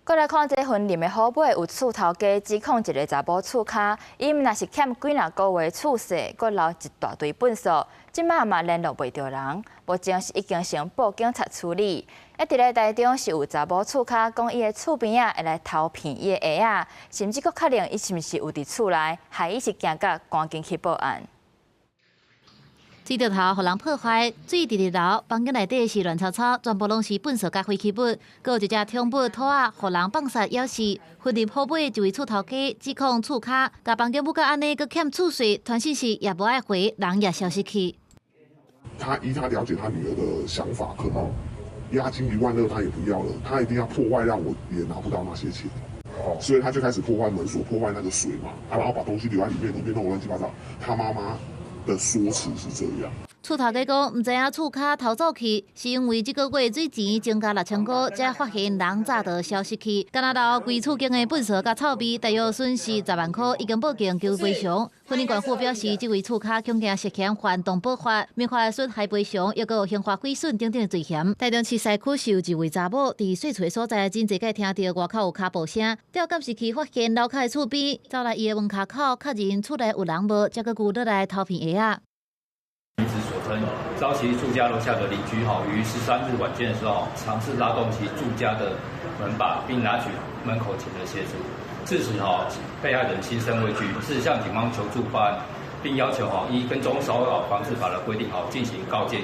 閣來看這雲林的虎尾有厝頭家指控一个查某厝跤，伊毋但是欠幾若個月厝稅，閣留一大堆糞埽，這馬嘛聯絡袂著人，目前是已經先報警察處理。一佇咧台中是有查某厝跤講伊的厝邊仔會來偷騙伊的鞋仔，甚至閣確認伊是毋是有佇厝內，害伊是驚甲趕緊去報案。水柱頭予人破壞，水直直流，房間內底是亂糟糟，全部攏是糞埽佮廢棄物，閣有一隻寵物兔仔，予人放殺咬死。雲林虎尾一位厝頭家指控厝跤，共房間母甲按呢，閣欠厝稅，傳訊息也無愛回，人也消失去。他依他了解他女兒的想法，可能押金1萬2他也不要了，他一定要破壞，讓我也拿不到那些錢，所以他就開始破壞門鎖，破壞那個水嘛，然後把東西留在裡面，裡面弄得亂七八糟。他媽媽的說辭是這樣。厝頭家講，毋知影厝跤偷走去，是因為這個月水錢增加6000塊，才發現人早就消失去。敢若留規厝間的糞埽佮臭味，大約損失10萬塊，已經報警求賠償。雲林縣府表示，這位厝跤恐驚涉嫌犯動保法、民法損害賠償，抑閣有刑罰毀損等等的罪嫌。台中市西區是有一位查某佇細厝的所在，真濟擺聽著外口有跤步聲，調監視器發現樓跤的厝邊，走來伊的門跤口確認厝內有人無，才閣舊落來偷騙鞋仔。女子所稱，遭其住家樓下的鄰居哈於13日晚間的時候，嘗試拉動其住家的門把，並拿取門口前的鞋子。致使哈被害人心生畏懼，是向警方求助報案，並要求哈依跟蹤騷擾防治法的規定哈進行告誡及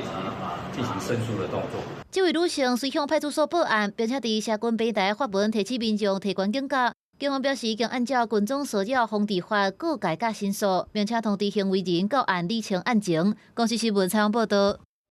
進行申訴的動作。這位女性隨向派出所報案，並且佇社群平台發文提醒民眾提懸警覺。警方表示，已經按照跟蹤騷擾防治法告誡佮申訴，並且通知行為人到案理清案情。公視新聞採訪報導。